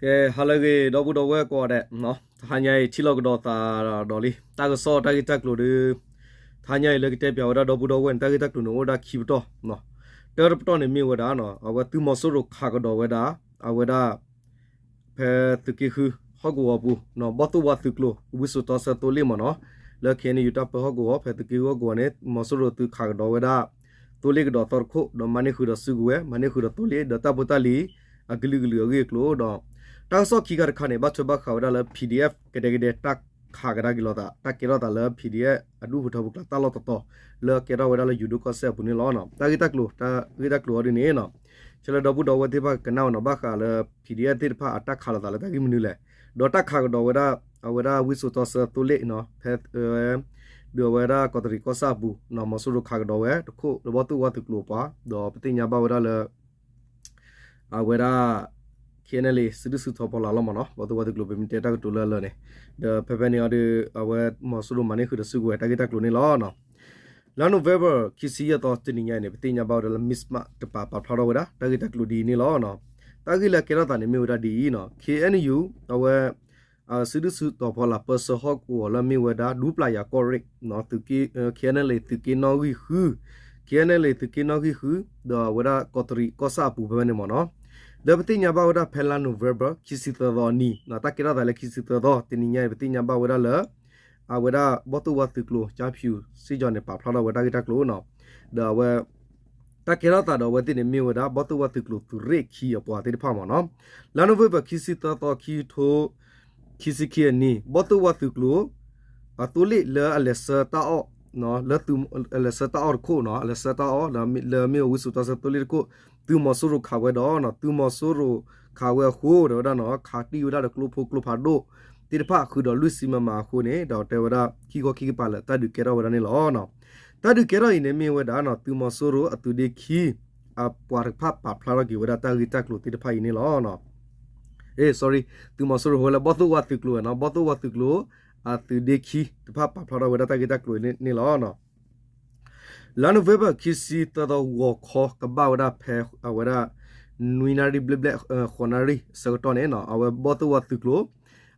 ကဲ ဟါလၢအဂ့ၤ ဒီပုၢ်ဒီဝဲၢ်ကိးဂၤဒဲး, တဟါညါအံၤ ထံၣ်လိာ်ကဒီးသးဒီးလံ တၢ်ကစီၣ်တၢ်ဂ့ၢ်တၢ်ကျိၤဒီး တဟါညါအံၤလၢကတဲပၠးဝဲဒၣ်ဒီပုၢ်ဒီဝဲၢ်န့ၣ် တၢ်ဂ့ၢ်တၢ်ကျိၤန့ၣ်အိၣ်ဝဲဒၣ်ခံပတီၢ်, တၢတပတီၢ်န့ၣ်မ့ၢ်ဝဲဒၣ် အဝဲသုးမီၤစိရိၤခးကဒီးဝဲဒၣ် အဝဲဒၣ် ဖဲသုးက့ဃု ဟီၣ်ကဝီၤအပူၤ ဘီၣ်သိၣ်ဝါသုးကျိၤ ဝံစိာ်တီဆၢသိလ့ၣ်မ့ၢ်နီၤ, လၢ ခ့ၣ်အဲၣ်ယူၣ် တၢ်ပၢဟီၣ်ကဝီၤ ဖဲသုးက့ဃုဟီၣ်ကဝီၤန့ၣ် မီၤစိရိၤသုးခးကဒီးဝဲဒၣ် သိလ့ၣ်ကဒီးသီတခိၣ် ဒီးမၤန့ၢ်ဃုာ်ဒီးစုကဝဲၤ မၤန့ၢ်ဃုာ်ဒီးသိလ့ၣ် ဒီးတၢ်ဖိတၢ်လံၤ အကလုာ်ကလုာ်အဂ့ၢ်အကျိၤဒီး တၢ်ကစီၣ်ခံခါတခါန့ၣ် ဘၣ်ထွဲဘၣ်ဃးဝဲဒၣ်လၢ PDF ကဒဲကဒဲ တၢ်ခးကဒါက့ၤလိာ်သး တၢ်ကဲထီၣ်သးလၢ PDF အဒူၣ်ဖိထၢဖိကျါတၢ်လီၢ်တတီၤ လၢကဲထီၣ်ဝဲဒၣ်လၢယိၤဒိၣ်ကီၢ်စဲၣ်အပူၤန့ၣ်လီၤ. တၢ်ဂ့ၢ်တၢ်ကျိၤ တၢ်ဂ့ၢ်တၢ်ကျိၤအီၤဒ်န့ၣ်နီၤ ဆၢလၢဒီပုၢ်ဒီဝဲၢ်သ့ၣ်တဖၣ်ကနၣ်ဝဲနီၤ ဘၣ်ဃးလၢ PDF သ့ၣ်တဖၣ်အတၢ်ခးလိာ်သးလၢတၢ်ဂ့ၢ်မနုၤလဲၣ်, ဒီးတၢ်ခးကဒီးဝဲဒၣ် အဝဲဒၣ်ဝံစိာ်တီဆၢသိလ့ၣ်နီၤ ဖဲ ဒုးအဝဲဒၣ်ကီးတရံးကီၢ်ဆၣ်အပူၤ မီၤစိရိၤခးကဒီးဝဲတခိၣ်လၢဘီၣ်သိၣ်ဝါသုးကျိၤအပှၤ ဒီးပသ့ၣ်ညါဘၣ်ဝဲဒၣ်လၢ အဝဲဒၣ် ခ့ၣ်အဲၣ်အဲၣ်ယူၣ် စုဒုၣ်စုတီၤဖီလာ်လီၤမ့ၢ်နီၤ ဘီၣ်သိၣ်ဝါသုးကျိၤ ပမ့ၢ်တဲတၢ်ကတိၤလၢအလၢာ်န့ၣ် ဒီးဖဲဖဲန့ၣ်အီၤဒီး အဝဲမီၤစိရိၤမၤန့ၢ်ဃုာ်ဒီးစုကဝဲၤတၢ်ဂ့ၢ်တၢ်ကျိၤန့ၣ်လီၤ. လါနိၣ်ဝ့ဘၢၣ် ခံဆံယဲၢ်သီ တနံၤညါအံၤန့ၣ် ပသ့ၣ်ညါဘၣ်ဝဲဒၣ်လၢ Mizzima တပၤပာ်ဖျါထီၣ်ဝဲဒၣ် တၢ်ဂ့ၢ်တၢ်ကျိၤဒ်အံၤန့ၣ်လီၤ. တၢ်ဂ့ၢ်လၢအကဲထီၣ်သးန့ၣ်မ့ၢ်ဝဲဒၣ်ဒ်အံၤနီၤ ခ့ၣ်အဲၣ်ယူၣ် အဝဲ စုဒုၣ်စုတီၤဖီလာ် ပၢဆှၢဟီၣ်ကဝီၤလၢအမ့ၢ်ဝဲဒၣ် ဒူပျၢ်ယၤကီၢ်ရ့ၣ် ခ့ၣ်အဲၣ်ယူၣ် သုးက့နီၣ်ဂံၢ်ဃု ခ့ၣ်အဲၣ်ယူၣ် သုးက့နီၣ်ဂံၢ်ဃု ဒီးအဝဲဒၣ်ကီးတရံးကီၢ်ဆၣ်အပူၤဖဲဖဲန့ၣ်မ့ၢ်နီၤ လၢပသ့ၣ်ညါဘၣ်ဝဲဒၣ်ဖဲလါနိၣ်ဝ့ဘၢၣ် ခံဆံသၢသီအနံၤ တၢ်ကဲထီၣ်သးလၢခံဆံသၢသီ တနံၤညါအံၤ ပသ့ၣ်ညါဘၣ်ဝဲဒၣ်လၢ အဝဲဒၣ်ဘီၣ်သိၣ်ဝါသုးကျိၤ ကၠါဖၠူၣ် စ့ၣ်ကၠီၤန့ၣ် ပာ်ဖျါထီၣ်ဝဲတၢ်ဂ့ၢ်တၢ်ကျိၤနီၤ ဒီးအဝဲ တၢ်ကဲထီၣ်သးဒီးအဝဲသ့ၣ်န့ၣ်မ့ၢ်ဝဲဒၣ် ဘီၣ်သိၣ်ဝါသုးကျိၤသုးရ့ၣ်ခံအပှၤသ့ၣ်တဖၣ်မ့ၢ်နီၤ လါနိၣ်ဝ့ဘၢၣ် ခံဆံသၢသီ ခံထိ ခံဆံခံအနံၤ ဘီၣ်သိၣ်ဝါသုးကျိၤ အသိလ့ၣ်လၢအလဲၤဆှၢတၢ်အီၣ် လၢသုး အလဲၤဆှၢတၢ်အီၣ်တခိၣ်နီၤ အလဲၤဆှၢတၢ်အီၣ် လၢမ့ၢ်ဝံစိာ်တီဆၢသိလ့ၣ်တခိၣ် သုးမီၤစိရိၤခးဝဲဒီး သုးမီၤစိရိၤခးဝဲအဃိဒီးဝဲဒၣ်နီၤ ခးတံၢ်ဝဲဒၣ်ဒီးကျိဖိကျိဖးဒိၣ်သ့ၣ်တဖၣ်ဃုာ်ဒီးလွံၢ်ဆံမမအဃိန့ၣ် ဒီးတဲဝဲဒၣ်ခံခီခံကပၤလၢာ်တၢ်ဒုးကဲထီၣ်ဝဲဒၣ်န့ၣ်လီၤ. တၢ်ဒုးကဲထီၣ်အံၤန့ၣ်မ့ၢ်ဝဲဒၣ်နီၤ သုးမီၤစိရိၤအသုးဒ့ခံ အပှၤတဖၣ်ပာ်ဖျါထီၣ်က့ၤဝဲဒၣ်တၢ်ဂ့ၢ်တၢ်ကျိၤသ့ၣ်တဖၣ်အံၤန့ၣ်လီၤ. အဲ sorry သုးမီၤစိရိၤဝဲလၢဘီၣ်သိၣ်ဝါသုးကျိၤနီၤ ဘီၣ်သိၣ်ဝါသုးကျိၤအသုးဒ့ခံတဖၣ်ပာ်ဖျါထီၣ်ဝဲဒၣ်တၢ်ဂ့ၢ်တၢ်ကျိၤန့ၣ်လီၤ. လါနိၣ်ဝ့ဘၢၣ် ခံဆံသၢသီ ဂီၤခီကဘၣ်ဝဲဒၣ်ဖဲအဝဲဒၣ် နွံနၣ်ရံၣ်ဘျဲၣ်ဘျဲၣ် ဃိးနၣ်ရံၣ်အဆၢကတီၢ်န့ၣ် အဝဲဘီၣ်သိၣ်ဝါသုးကျိၤ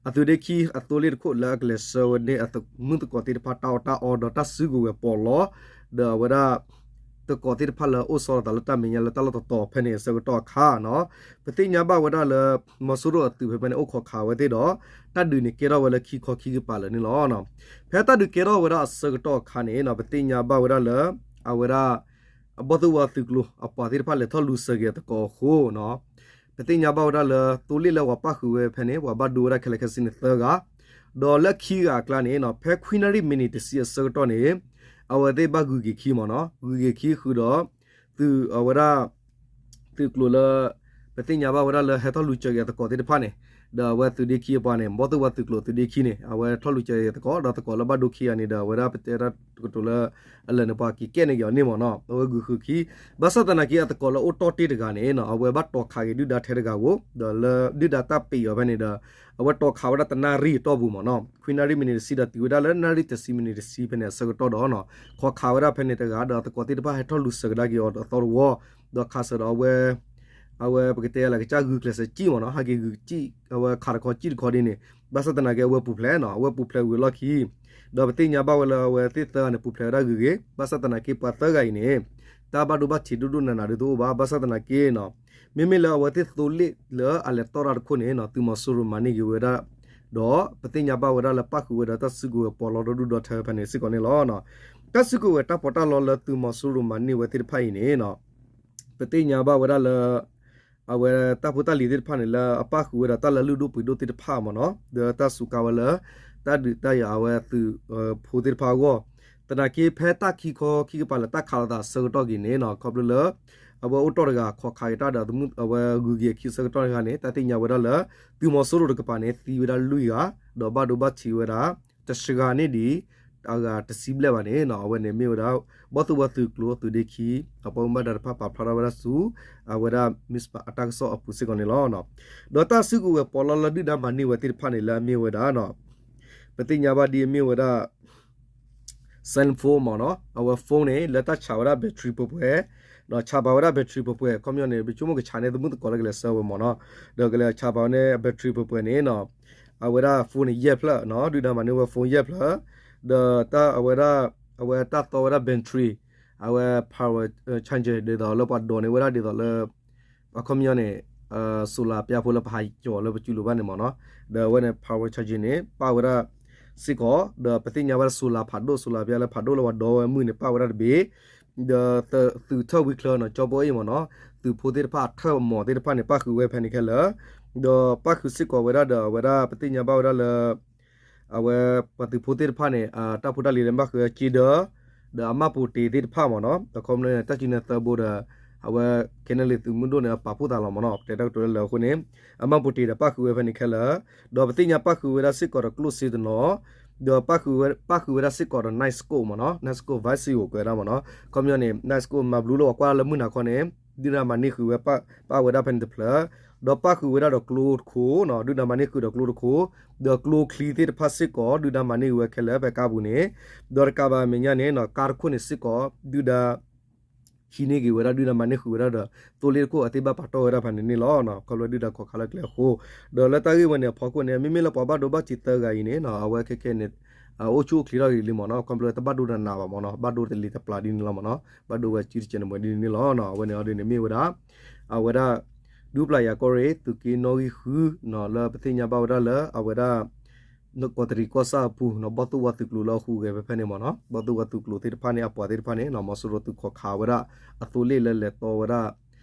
အသုးဒ့ခံအသိလ့ၣ်တခိၣ်လၢအကလဲၤဆှၢဝဲန့ၣ် အမုၢ်သကိးသ့ၣ်တဖၣ်တၢ်အီၣ်တၢ်အီဒီးတၢ်စုကဝဲၤပီးလီ ဒီးအဝဲဒၣ် သကိးသ့ၣ်တဖၣ်လၢအအိၣ်ဆီလီၤသးလၢတၢ်မဲာ်ညါလၢတၢ်လီၢ်တတီၤဖဲန့ၣ်အဆၢကတီၢ်အခါနီၤ ပသ့ၣ်ညါဘၣ်ဝဲဒၣ်လၢ မီၤစိရိၤအသုးဖဲဖဲန့ၣ်အိၣ်ခိးခးဝဲသ့ၣ်ဒီး တၢ်ဒုးန့ၣ်ကဲထီၣ်ဝဲလၢခံခီခံကပၤလၢာ်န့ၣ်လီၤ. ဖဲတၢ်ဒုးကဲထီၣ်ဝဲဒၣ်အဆၢကတီၢ်အခါန့ၣ်နီၤ ပသ့ၣ်ညါဘၣ်ဝဲဒၣ်လၢ အဝဲဒၣ် အဘီၣ်သိၣ်ဝါသုးကျိၤအပှၤသ့ၣ်တဖၣ်လဲၤထီၣ်လူၤစၢၤက့ၤအသကိးအဃိနီၤ ပသ့ၣ်ညါဘၣ်ဝဲဒၣ်လၢ သိလ့ၣ်လၢပှၤပၣ်ဃုာ်ဝဲဖဲန့ၣ် ပှၤဘၣ်ဒိဝဲဒၣ်ခဲလၢာ်ခဲဆ့န့ၣ်သၢဂၤ ဒီးလၢခံဂၤအကျါန့ၣ်နီၤ ဖဲခွံနၣ်ရံၣ်မံးနံးတဆံအဆၢကတီၢ်န့ၣ် အဝဲသ့ၣ်ဘၣ်ဂုၤက့ၤခံမ့ၢ်နီၤ ဂုၤက့ၤခံဃုာ်ဒီး သုးအဝဲဒၣ် သုးကျိၤလၢ ပသ့ၣ်ညါဘၣ်ဝဲဒၣ်လၢဟဲထီၣ်လူၤစၢၤက့ၤအသကိးသ့ၣ်တဖၣ်န့ၣ် ဒီးအဝဲသုးဒ့ခံအပှၤန့ၣ် ဘီၣ်သိၣ်ဝါသုးကျိၤသုးဒ့ခံန့ၣ် အဝဲထီၣ်လူၤစၢၤက့ၤအသကိး ဒီးသကိးလၢဘၣ်ဒိခံဂၤန့ၣ်ဒီး အဝဲဒၣ်ပတဲတၢ်ကတိၤလၢ အလၢာ်န့ၣ် ပှၤက့ၤကဲန့ၢ်က့ၤအီၤန့ၣ်မ့ၢ်နီၤ အဝဲဂုၤဃုာ်ခံ ဘၣ်ဆၣ်သနာ်က့အသကိးလၢအိၣ်တီၢ်တ့ၢ်တဂၤန့ၣ်နီၤ အဝဲဘၣ်တီၤခးက့ၤဒုၣ်ဒါထဲတဂၤဧိၤ ဒီးလၢဒုၣ်ဒါတၢ်ပံးအီၤဖဲန့ၣ်ဒီး အဝဲတီၤခးဝဲဒၣ်တနၣ်ရံၣ်အတီၢ်ပူၤမ့ၢ်နီၤ ခွံနၣ်ရံၣ်မံးနံးတဆံဒီးတုၤဝဲဒၣ်လၢနၣ်ရံၣ်တဆံမံးနံးတဆံဖဲန့ၣ်အဆၢကတီၢ်ဒီးနီၤ ခိးခးဝဲဒၣ်ဖဲန့ၣ်တဂၤဒီးသကိးသ့ၣ်တဖၣ်ဟဲထီၣ်လူၤစၢၤကဒါက့ၤအီၤအသီတဝီ ဒီးခးစၢၤဒီးအဝဲ အဝဲပကတဲလၢကစၢ်ဂုာ်ကျဲးစၢးစံၣ်မ့ၢ်နီၤ ဟဲက့ၤဂုာ်စံၣ် အဝဲခးတခီစံၣ်တခီဒ်န့ၣ် ဘၣ်ဆၣ်သနာ်က့အဝဲပူၤဖျဲးနီၤ အဝဲပူၤဖျဲးဝံၤအလီၢ်ခံ ဒီးပသ့ၣ်ညါဘၣ်ဝဲလၢအဝဲသ့ၣ်သၢဂၤန့ၣ် ပူၤဖျဲးဝဲဒၣ်ဂ့ၤဂ့ၤ ဘၣ်ဆၣ်သနာ်က့ပှၤသၢဂၤအံၤန့ၣ် တၢ်ဘၣ်ဒိဘၣ်ထံးဒိၣ်ဒိၣ်နးနးဒ်သိးအိၣ်ဘၣ် ဘၣ်ဆၣ်သနာ်က့နီၤ မ့မ့ၢ်လၢအဝဲသ့ၣ်သိလ့ၣ်လၢအလဲၤတီၢ်တၢ်တခိၣ်န့ၣ်နီၤ သုးမီၤစိရိၤမၤန့ၢ်က့ၤဝဲဒၣ် ဒီးပသ့ၣ်ညါဘၣ်ဝဲဒၣ်လၢပၣ်ဃုာ်ဝဲဒီးတၢ်စုကဝဲၤပီးလီဒီဒူၣ်ဒီထၢဖဲန့ၣ်စ့ၢ်ကီးန့ၣ်လီၤ. တၢ်စုကဝဲၤတၢ်ပီးတၢ်လီလၢသုးမီၤစိရိၤမၤန့ၢ်ဝဲသ့ၣ်တဖၣ်အံၤန့ၣ်နီၤ ပသ့ၣ်ညါဘၣ်ဝဲဒၣ်လၢ အဝဲတၢ်ဖိတၢ်လံၤသ့ၣ်တဖၣ်န့ၣ် လၢအပၣ်ဃုာ်ဝဲဒီးတၢ်လၢလုၢ်ဒိၣ်ပှ့ၤဒိၣ်သ့ၣ်တဖၣ်မ့ၢ်နီၤ ဒီးတၢ်စူးကါဝဲလၢ တၢ်ဒုးတၢ်ယၤအဝဲသုးဖိသ့ၣ်တဖၣ်အဂီၢ် သနာ်က့ဖဲတၢ်ခံခီခံကပၤလၢတၢ်ခးလိာ်သးအဆၢကတီၢ်က့ၤန့ၣ်နီၤ ခီဖျိလၢ အဝဲအိၣ်တီၢ်တဂၤခိးခးက့ၤတၢ်ဒီးအဝဲဂုၤက့ၤအခံအဆၢကတီၢ်တဂၤန့ၣ် တၢ်သ့ၣ်ညါဝဲဒၣ်လၢ သုးမီၤစိရိၤတကပၤန့ၣ် သံဝဲဒၣ်လွံၢ်ဂၤ ဒီးဘၣ်ဒိဘၣ်ထံးဝဲဒၣ် တဆံဂၤန့ၣ်ဒံး အဂၤတဆံဘျဲၣ်ဘၣ်န့ၣ်နီၤ အဝဲန့ၣ်မ့ၢ်ဝဲဒၣ် ဘီၣ်သိၣ်ဝါသုးကျိၤသုးဒ့ခံ အပှၤဘၣ်မူဘၣ်ဒါတဖၣ်ပာ်ဖျါထီၣ်ဝဲဒၣ်ဆူ အဝဲဒၣ် Mizzima အတၢ်ကစီၣ်အပူၤစ့ၢ်ကီးန့ၣ်လီၤ. ဒီးတၢ်စုကဝဲၤပီးလီလၢဒုၣ်ဒါမၤန့ၢ်ဝဲသ့ၣ်တဖၣ်န့ၣ်လၢအမ့ၢ်ဝဲဒၣ် ပသ့ၣ်ညါဘၣ်ဒ်အမ့ၢ်ဝဲဒၣ် cell phone မ့ၢ်နီၤ အဝဲ phone န့ၣ် လၢတၢ်ဆးဝဲဒၣ် battery ပှဲၤပှဲၤ ဆးပာ်ဝဲဒၣ် battery ပှဲၤပှဲၤ ခီပညီန့ၣ် ပဆိကမိၣ်ကဆးန့ၢ်သမုၣ်သကိးလၢကလဲၤဆှၢဝဲမ့ၢ်နီၤ, ဒီးကလဲၤဆးပာ်ဝဲန့ၣ် battery ပှဲၤပှဲၤန့ၣ်နီၤ, အဝဲဒၣ် phone န့ၣ် ယဲၢ်ဖျၢၣ်နီၤ, ဒုၣ်ဒါမၤန့ၢ်ဝဲ phone ယဲၢ်ဖျၢၣ်, ဒီးတၢ်အဝဲဒၣ် အဝဲတၢ်သီဝဲဒၣ် battery အဝဲ power charger ဒ်သိးလၢပှၤဒိးန့ၢ်ဝဲဒၣ်ဒ်သိးလၢ အခီပညီန့ၣ် solar ပျၢ်ဖိလၢပဟးကၠီၤလၢပစုလိၤဘၣ်န့ၣ်မ့ၢ်နီၤ, ဒီးအဝဲန့ၣ် power charger န့ၣ် ပၣ်ဝဲဒၣ်စ့ၢ်ကီး, ဒီးပသ့ၣ်ညါဘၣ်လၢ solar ဖးဒိၣ် solar ပျၢ်လၢဖးဒိၣ်လၢပှၤဒိးဝဲမုၢ်န့ၣ် ပၣ်ဝဲဒၣ်တဘ့ၣ်, ဒီးသုးထၢၣ်ဝံချၢနီၤ ကၠီဘိအ့ၣ်မ့ၢ်နီၤ, သုးဖိသ့ၣ်တဖၣ်အထၢၣ်အမီၤသ့ၣ်တဖၣ်န့ၣ် ပၣ်ဃုာ်ဝဲဖဲန့ၣ်ခဲလၢာ်, ဒီးပၣ်ဃုာ်စ့ၢ်ကီးဝဲဒၣ်ဒီးအဝဲဒၣ်ပသ့ၣ်ညါဘၣ်ဝဲဒၣ်လၢ အဝဲပှၤသုးဖိသ့ၣ်တဖၣ်န့ၣ် တၢ်ဖိတၢ်လံၤလၢဘၣ်ဃုာ်ဝဲက့ဒၢ ဒီးအမၢ်ပိာ်တ့ၤသ့ၣ်တဖၣ်မ့ၢ်နီၤ, အခီပညီန့ၣ် တၢ်စုနဲသၢဘိဒီး အဝဲ KNLA သုးမုၢ်ဒိၣ်န့ၣ် ပာ်ဖှိၣ်သးလီၤမ့ၢ်နီၤ, ပတဲတၢ်ကတိၤလၢလၢအဃိန့ၣ် အမၢ်ပိာ်တ့ၤဒီးပၣ်ဃုာ်ဝဲဖဲန့ၣ်ခဲလၢာ်, ဒီးပသ့ၣ်ညါပၣ်ဃုာ်ဝဲဒၣ်စ့ၢ်ကီးဒီးကျိၣ်စ့တနီၤ, ဒီးပၣ်ဃုာ်ဝဲဒၣ်စ့ၢ်ကီးဒီး night scope မ့ၢ်နီၤ, night scope ဝဲစံအိၣ်ကွဲးဒၣ်မ့ၢ်နီၤ, အခီပညီန့ၣ် night scope မၤဘျူးလၢပှၤကွၢ်လၢမုၢ်နၤခီန့ၣ် ဒုၣ်ဒါမၤန့ၢ်ဃုာ်ဝဲ ပၣ်ဝဲဒၣ်ဖဲန့ၣ်တဖျၢၣ်, ဒီးပၣ်ဃုာ်ဝဲဒၣ်ဒီးကျိတခိၣ်နီၤ, ဒုၣ်ဒါမၤန့ၢ်ဃုာ်ဒီးကျိတခိၣ်, ဒီးကျိချံသ့ၣ်တဖၣ်စ့ၢ်ကီး ဒုၣ်ဒါမၤန့ၢ်ဝဲခဲလၢာ်ဖဲကါပူၤန့ၣ်, ဒီးတကးဘၣ်မဲာ်ညါန့ၣ်နီၤ ကါတခိၣ်န့ၣ်စ့ၢ်ကီး ဒုၣ်ဒါ ဟံးန့ၢ်က့ၤဝဲဒၣ် ဒုၣ်ဒါမၤန့ၢ်ဃုာ်ဝဲဒၣ်ဒီး သိလ့ၣ်တခိၣ်အသ့ၣ်ဘၣ်ပာ်တီၢ်ဝဲဒၣ်ဖဲန့ၣ်န့ၣ်လီၤ. ခီဖျိဒုၣ်ဒါခိးခးလၢကျဲအဃိ, ဒီးလၢတၢ်ဂ့ၢ်ဝဲန့ၣ်အဖီခိၣ်န့ၣ် မ့မ့ၢ်လၢပှၤဘၣ်ဒိဘၣ်ထံးသၢဂၤအံၤန့ၣ်နီၤ အဝဲခဲခဲန့ၣ် အိၣ်ဆူၣ်အိၣ်ချ့ထီၣ်ဂ့ၤလံမ့ၢ်နီၤ, ခီဖျိတဘၣ်ဒိတနးဘၣ်မ့ၢ်နီၤ, ဘၣ်ဒိတလံၤတပျၢ်ဒ်န့ၣ်လီၤမ့ၢ်နီၤ, ဘၣ်ဒိဝဲစုတကဲးန့ၣ်မ့ၢ်ဒ်န့ၣ်လီၤနီၤ. အဝဲန့ၣ်အီၤဒ်န့ၣ်မ့ၢ်ဝဲဒၣ် အဝဲဒၣ် ဒူပျၢ်ယၤကီၢ်ရ့ၣ် သုးက့နီၣ်ဂံၢ်ဃုနီၤ လၢပသ့ၣ်ညါဘၣ်ဝဲဒၣ်လၢ အဝဲဒၣ် ကီးတရံးကီၢ်ဆၣ်အပူၤနီၤ ဘီၣ်သိၣ်ဝါသုးကျိၤလၢအဟူးဂဲၤဖဲဖဲန့ၣ်မ့ၢ်နီၤ, ဘီၣ်သိၣ်ဝါသုးကျိၤသ့ၣ်တဖၣ်န့ၣ် အပှၤသ့ၣ်တဖၣ်န့ၣ်နီၤ မီၤစိရိၤသုးခိးခးဝဲဒၣ် အသိလ့ၣ်လၢလဲၤတီဝဲဒၣ်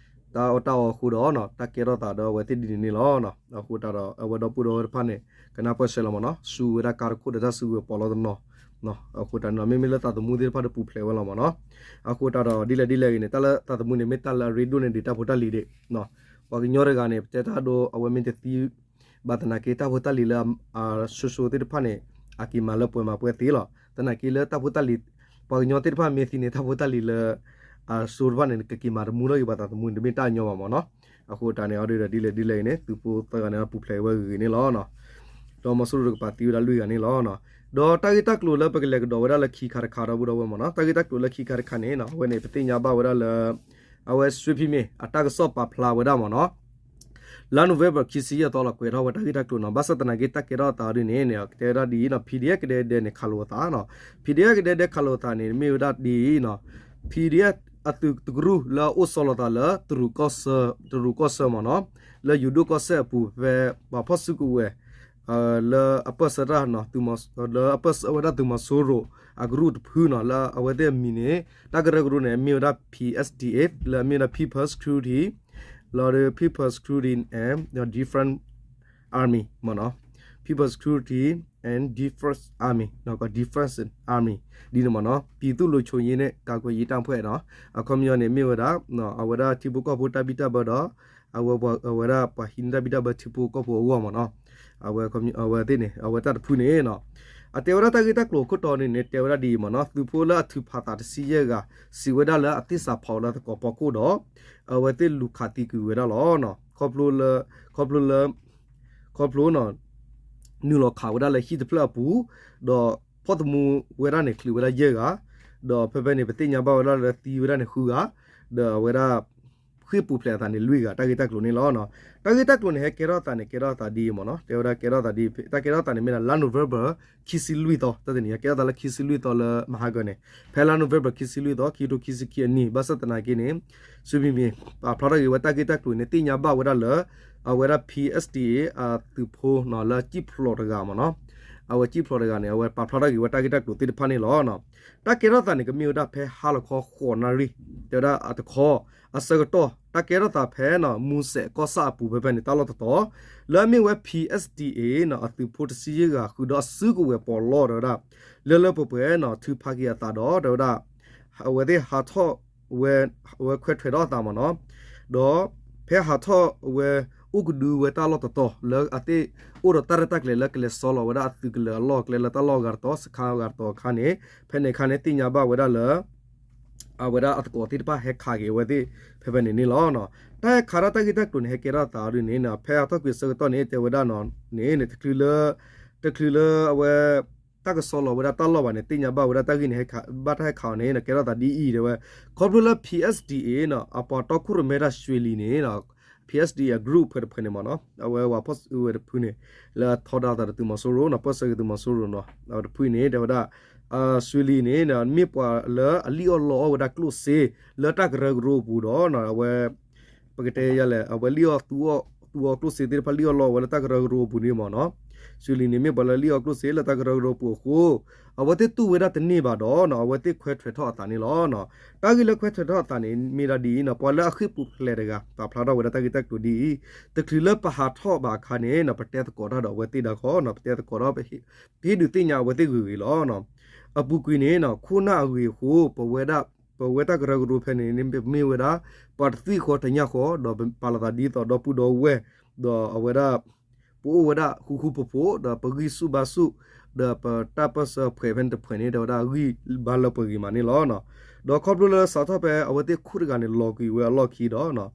တၢ်အီၣ်တၢ်အီအဃိဒီးနီၤ တၢ်ကဲထီၣ်သးဒီးအဝဲသ့ၣ်ဒ်န့ၣ်န့ၣ်လီၤ. အဃိတၢ်ဒီး အဝဲဒီပုၢ်ဒီဝဲၢ်တဖၣ်န့ၣ် ကနၢ်ပၢၢ်ဆှၢလီၤမ့ၢ်နီၤ, ဆူဝဲဒၣ်ကါတခိၣ်ဒီးတၢ်စုကဝဲၤပီးလီၤတနီၤ အဃိတၢ်န့ၣ် မ့မ့ၢ်လၢသးသမူသ့ၣ်တဖၣ်ဒီးပူၤဖျဲးဝဲလီၤမ့ၢ်နီၤ. အဃိတၢ်ဒီး ဒ်လဲၣ်ဒ်လဲၣ်ဂ့ၤန့ၣ် တၢ်လၢသးသမူန့ၣ် မ့ၢ်တၢ်လၢအရ့ဒိၣ်န့ၢ်ဒံးတၢ်ဖိတၢ်လံၤဒံး ပှၤကညီတဂၤန့ၣ် ပတဲတၢ်ဒိ အဝဲမ့ၢ်တသံ ဘၣ်သနာ်က့ တၢ်ဖိတၢ်လံၤလၢ အစိၤစိၤသ့ၣ်တဖၣ်န့ၣ် အက့ၤမၤလၢပှဲၤမၤပှဲၤသ့လီၤ. သနာ်က့လၢတၢ်ဖိတၢ်လံၤ ပှၤကညီသ့ၣ်တဖၣ်မ့ၢ်သံန့ၣ် တၢ်ဖိတၢ်လံၤလၢ အစိၤတဖၣ်န့ၣ် ကက့ၤမၤတမူထီၣ်က့ၤပှၤသးသမူန့ၣ် တမ့ၢ်တၢ်ညီဘၣ်မ့ၢ်နီၤ. အဃိတၢ်န့ၣ် အီၤဒ်ဒီးဒ်လဲၣ်ဒ်လဲၣ်ဂ့ၤန့ၣ် သုးဖိသၢဂၤန့ၣ် ပူၤဖျဲးဝဲဂ့ၤဂ့ၤန့ၣ်လီၤ. ဒီးမီၤစိရိၤတကပၤသံဝဲဒၣ်လွံၢ်ဂၤန့ၣ်လီၤ. ဒီးတၢ်ဂ့ၢ်တၢ်ကျိၤလၢပကလဲၤကဒီးဝဲဒၣ်လၢခံခါတခါဒီပုၢ်ဒီဝဲၢ်မ့ၢ်နီၤ, တၢ်ဂ့ၢ်တၢ်ကျိၤလၢခံခါတခါန့ၣ် အဝဲန့ၣ် ပသ့ၣ်ညါဘၣ်ဝဲဒၣ်လၢ အဝဲ စွ့ဖံမ့ၢ် အတၢ်ကစီၣ်ပာ်ဖျါဝဲဒၣ်မ့ၢ်နီၤ, လါ November ခံဆံယဲၢ်သီလီၤ ကွဲးထီၣ်ဝဲတၢ်ဂ့ၢ်တၢ်ကျိၤနီၤ, ဘၣ်ဆၣ်သနာ်က့ တၢ်ကဲထီၣ်အသးဒ်န့ၣ်န့ၣ် တဲဝဲဒၣ်ဒ်အံၤနီၤ, PDF ကဒဲကဒဲန့ၣ် ခးလိာ်အသးနီၤ, PDF ကဒဲကဒဲခးလိာ်အသးန့ၣ် မ့ၢ်ဝဲဒၣ်ဒ်အံၤနီၤ, PDF အသုးတကရူၢ်လၢအအိၣ်ဆီလီၤသးလၢ တရူးကီၢ်ဆၢမ့ၢ်နီၤ, လၢယိၤဒိၣ်ကီၢ်စဲၣ်အပူၤဖဲ ပှၤဖီၣ်စုကဝဲၤ လၢအပၢၢ်ဆၢတၢ်နီၤ, လၢအပၢၢ်ဆၢဝဲဒၣ်သုးမီၤစိရိၤအကရူၢ်တဖုနီၤ, လၢအဝဲသ့ၣ်အမံၤန့ၣ် တၢ်ကရၢကရိန့ၣ် မ့ၢ်ဝဲဒၣ် PSDF လၢအမ့ၢ်ဝဲဒၣ် People Security လီၤဒီး People Security and Defense Army မ့ၢ်နီၤ, People Security and Defense Army နီၤ ကီး Defense Army ဒ်န့ၣ်မ့ၢ်နီၤ, ပြည်သူ့လုံခြုံရေးနဲ့ ကာကွယ်ရေးတပ်ဖွဲ့နီၤ, အခီပညီန့ၣ် မ့ၢ်ဝဲဒၣ် အဝဲဒၣ်ထံဖိကီၢ်ဖိတၢ်ဘံၣ်တၢ်ဘၢဒီး အဝဲပှၤဝဲဒၣ်ပှၤဟံးန့ၢ်တၢ်ဘံၣ်တၢ်ဘၢထံဖိကီၢ်ဖိအဂီၢ်မ့ၢ်နီၤ, အဝဲသ့ၣ်န့ၣ် အဝဲတၢ်တဖုန့ၣ်နီၤ, အတဲဝဲဒၣ်တၢ်ဂ့ၢ်တၢ်ကျိၤအခိၣ်တီန့ၣ်န့ၣ် တဲဝဲဒၣ်ဒ်အံၤမ့ၢ်နီၤ, သုးဖိလၢအထုးဖးသးတဆံယဲၢ်ဂၤ စံးဝဲဒၣ်လၢအသ့ၣ်စးဖီးလၢသကိးဖီခိၣ်ဒီး အဝဲသ့ၣ်လူၤခးသံကွံာ်ဝဲဒၣ်လီၤ. ခီဖျိလၢ ခီဖျိလၢ ခီဖျိ နုာ်လီၤခးဝဲဒၣ်လၢဟံၣ်တဖျၢၣ်အပူၤ, ဒီးဖီၣ်သမူဝဲဒၣ်န့ၣ် ချုးဝဲဒၣ်ယဲၢ်ဂၤ, ဒီးဖဲဖဲန့ၣ် ပသ့ၣ်ညါဘၣ်ဝဲဒၣ်လၢသံဝဲဒၣ်န့ၣ်ဃုဂၤ, ဒီးအဝဲဒၣ် ဃ့ၢ်ပူၤဖျဲးအသးန့ၣ်လွံၢ်ဂၤ တၢ်ဂ့ၢ်တၢ်ကျိၤန့ၣ်လီၤ. တၢ်ဂ့ၢ်တၢ်ကျိၤန့ၣ် ဟဲကဲထီၣ်သးန့ၣ် ကဲထီၣ်သးဒ်အံၤမ့ၢ်နီၤ, တဲဝဲဒၣ်ကဲထီၣ်သးဒ် တၢ်ကဲထီၣ်သးန့ၣ်မ့ၢ်ဒၣ်လါ November ခံဆံလွံၢ်သီ တၢ်တနံၤ ကဲထီၣ်သးလၢခံဆံလွံၢ်သီလၢမဟါကၢန့ၣ်, ဖဲလါ November ခံဆံလွံၢ်သီ ခံကထိခံဆံခံအနံၣ် ဘၣ်ဆၣ်သနာ်က့န့ၣ် စူဖံမ့ၢ် ပာ်ဖျါထီၣ်က့ၤဝဲတၢ်ဂ့ၢ်တၢ်ကျိၤန့ၣ် သ့ၣ်ညါဘၣ်ဝဲဒၣ်လၢ အဝဲဒၣ် PSDA အသုးဖိနီၤ လၢကံၣ်ဖျိးတဂၤမ့ၢ်နီၤ, အဝဲကံၣ်ဖျိးတဂၤန့ၣ် အဝဲပာ်ဖျါထီၣ်က့ၤဝဲတၢ်ဂ့ၢ်တၢ်ကျိၤသ့ၣ်တဖၣ်န့ၣ်လီၤ. တၢ်ကဲထီၣ်သးန့ၣ် ကမ့ၢ်ဝဲဒၣ်ဖဲဟါလီၤခီဃိးနၣ်ရံၣ် တဲဝဲဒၣ်အတခီ အဆၢကတီၢ် တၢ်ကဲထီၣ်သးဖဲနီၤ မူစဲးကီၢ်ဆၣ်အပူၤဖဲဖဲန့ၣ် တၢ်လီၢ်တတီၤ လၢအမ့ၢ်ဝဲ PSDA နီၤ အသုးဖိတဆံယဲၢ်ဂၤ ဃုာ်ဒီးအစုကဝဲၤပီးလီၢ်တဲဝဲဒၣ် လၢလၢပှဲၤပှဲၤနီၤ ထုးဖးက့ၤအသးဒီး တဲဝဲဒၣ် အဝဲသ့ၣ်ဟးထီၣ်ဝဲ အဝဲခွဲးထွဲးထီၣ်အသးမ့ၢ်နီၤ, ဒီးဖဲဟးထီၣ်ဝဲ အိၣ်ကဒုဝဲတၢ်လီၢ်တတီၤ လၢအသ့ၣ်အိၣ်ဒီးတၢ်ရဲၣ်တၢ်ကျဲၤလၢကလဲၤဆီလီၤဝဲဒၣ်အသုးကလၢၤအလီၢ်အကျဲလၢတၢ်လီၢ်အဂၤတတီၤ စခါအဂၤတတီၤအခါန့ၣ် ဖဲန့ၣ်အခါန့ၣ် သ့ၣ်ညါဘၣ်ဝဲဒၣ်လၢ အဝဲဒၣ်အသကိးသ့ၣ်တဖၣ်ဟဲခးက့ၤအဝဲသ့ၣ် ဖဲဖဲန့ၣ်န့ၣ်လီၤ. တၢ်ဟဲခးတၢ်ဂ့ၢ်တၢ်ကျိၤန့ၣ် ဟဲကဲထီၣ်သးဒ်န့ၣ် ဖဲအထီၣ်ကွံာ်အဆၢကတီၢ်န့ၣ် တဲဝဲဒၣ်နီၤန့ၣ် တချုးလၢ တချုးလၢအဝဲ တၢ်ကစီၣ်လီၤဝဲဒၣ်တၢ်လီၢ်ဘၣ်န့ၣ် သ့ၣ်ညါဘၣ်ဝဲဒၣ်တၢ်ဂ့ၢ်န့ၣ် ဘၣ်တၢ်ဟဲခးအီၤန့ၣ် ကဲထီၣ်သးဒ်အံၤ တဲဝဲ, ခီဖျိလၢ P S D A နီၤ အပှၤတီခိၣ်ရိၣ်မဲတၢ် ရွှေလီၤန့ၣ် P S D A အ group ဖဲတဖုန့ၣ်မ့ၢ်နီၤ အဝဲဝၤဖီၣ်စုဝဲတဖုန့ၣ် လၢအထီဒါအသးဒီးသုးမီၤစိရိၤနီၤ ပၢၢ်ဆၢက့ၤသုးမီၤစိရိၤနီၤ တဖုန့ၣ် တဲဝဲဒၣ် ရွှေလီၤန့ၣ် မ့ၢ်ပှၤလၢအလံၣ်အီၣ်လီအီၣ်ဝဲဒၣ်ကျိၣ်စ့ လၢတၢ်ကရၢကရိအပူၤဒီး အဝဲ ပကတဲယၤလဲၣ် အဝဲလံၣ်အီၣ်သူအီၣ် သူအီၣ်ကျိၣ်စ့သ့ၣ်တဖၣ် လံၣ်အီၣ်လီအီၣ်ဝဲလၢတၢ်ကရၢကရိအပူၤန့ၣ်မ့ၢ်နီၤ, ရွှေလီၤန့ၣ် မ့ၢ်ပှၤလၢလံၣ်အီၣ်ကျိၣ်စ့လၢတၢ်ကရၢကရိပူၤအဃိ အဝဲသ့ၣ်တူၢ်ဝဲဒၣ်တန့ၢ်ဘၣ်ဒီးနီၤ အဝဲသ့ၣ်ခွဲးထွဲးထီၣ်အသးန့ၣ်လီၤ. တၢ်ဂ့ၢ်လၢခွဲးထွဲးထီၣ်အသးန့ၣ် မ့ၢ်ဒၣ်ဒ်အံၤနီၤ ပှၤလၢအဃ့ၢ်ပူၤဖျဲးတဂၤ ပာ်ဖျါထီၣ်ဝဲဒၣ်တၢ်ဂ့ၢ်တၢ်ကျိၤဒ်အံၤ, တချုးလၢပဟးထီၣ်ဘၣ်အခါန့ၣ်နီၤ ပတဲသကိးတၢ်ဒီးအဝဲသ့ၣ်ဒၣ်ဃီနီၤ ပတဲသကိးဒီး ပဟ့ၣ်ဒုးသ့ၣ်ညါအဝဲသ့ၣ်ဂ့ၤဂ့ၤလီၤ. အပူၤကွံာ်န့ၣ်နီၤ ခိၣ်နၢ်အဂ့ၤအဃိ ပဝဲဒၣ် ပဝဲတၢ်ကရၢကရိဖဲန့ၣ် ပမ့ၢ်ဝဲဒၣ် ပှၤတသွံၣ်ဃီတညၣ်ဃီ ဒီးပပာ်လီၤသးဒ်သိးဒီပုၢ်ဒီဝဲၢ် ဒီးအဝဲဒၣ် ပအိၣ်ဝဲဒၣ်ဃူဃူဖိးဖိး ဒီးပဂံၢ်ဆူၣ်ဘါဆူၣ် ဒီးပတၢ်ပၢၢ်ဆၢဖှဲးဖဲန့ၣ်တဖှဲးန့ၣ် တဲဝဲဒၣ်ဂံၢ်ဘါလၢပှဲၤဂ့ၤမးန့ၣ်လီၤ. ဒီးခီဖျိလၢစးထီၣ်ဖဲအဝဲသ့ၣ်ခိၣ်တဂၤန့ၣ် လီၤကွံာ်ဝဲအလီၢ်ခံဒီး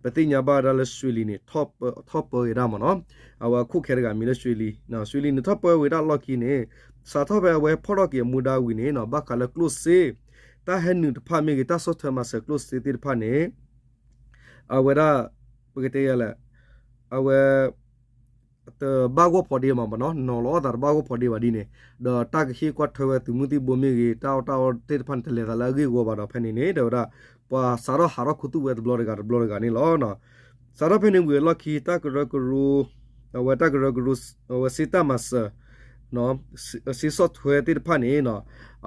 ပသ့ၣ်ညါဘၣ်ဝဲဒၣ်လၢ ရွှေလီၤန့ၣ် ထီၣ်ပၢဝဲဒၣ်မ့ၢ်နီၤ, အဝဲအခိၣ်ခဲတဂၤမံၤလၢ ရွှေလီၤ, ရွှေလီၤန့ၣ် ထီၣ်ပၢဝဲဒၣ်အလီၢ်ခံန့ၣ် စးထီၣ်ဖဲအဝဲဖီၣ်ထီၣ်က့ၤအမူဒါဝံၤန့ၣ်နီၤ ဘၣ်ဃးလၢကျိၣ်စ့ တၢ်ဟဲနုာ်တဖၣ်မ့ၢ်ဂ့ၤ တၢ်ဆီၣ်ထွဲမၤစၢၤကျိၣ်စ့သ့ၣ်တဖၣ်န့ၣ် အဝဲဒၣ် ပကတဲယၤလဲၣ် အဝဲ တဘၣ်ဂီၢ်ဖီဒ့ဘၣ်မ့ၢ်နီၤ, နီၤလီၤအသးတဘၣ်ဂီၢ်ဖီဒ့ဘၣ်ဒ်န့ၣ်, ဒီးတၢ်ကဟ့ၣ်ကွၢ်ထွဲဝဲသုးမုၢ်သံၣ်ဘိမ့ၢ်ဂ့ၤ တၢ်အီၣ်တၢ်အီသ့ၣ်တဖၣ်န့ၣ် တလဲၤသးလၢအဂ့ၢ်အဝီဘၣ်ဒီး ဖဲန့ၣ်န့ၣ် တဲဝဲဒၣ် ပှၤစးထီၣ်ဟးထီၣ်ခူသူၣ်ဝဲတဘျီတဂၤတဘျီတဂၤန့ၣ်လီၤ. စးထီၣ်ဖဲန့ၣ်ဝံၤအလီၢ်ခံ တၢ်ကရၢကရိ အဝဲတၢ်ကရၢကရိ အဝဲစ့တၢ်မၤစၢၤ စ့ဆီၣ်ထွဲသ့ၣ်တဖၣ်န့ၣ်နီၤ,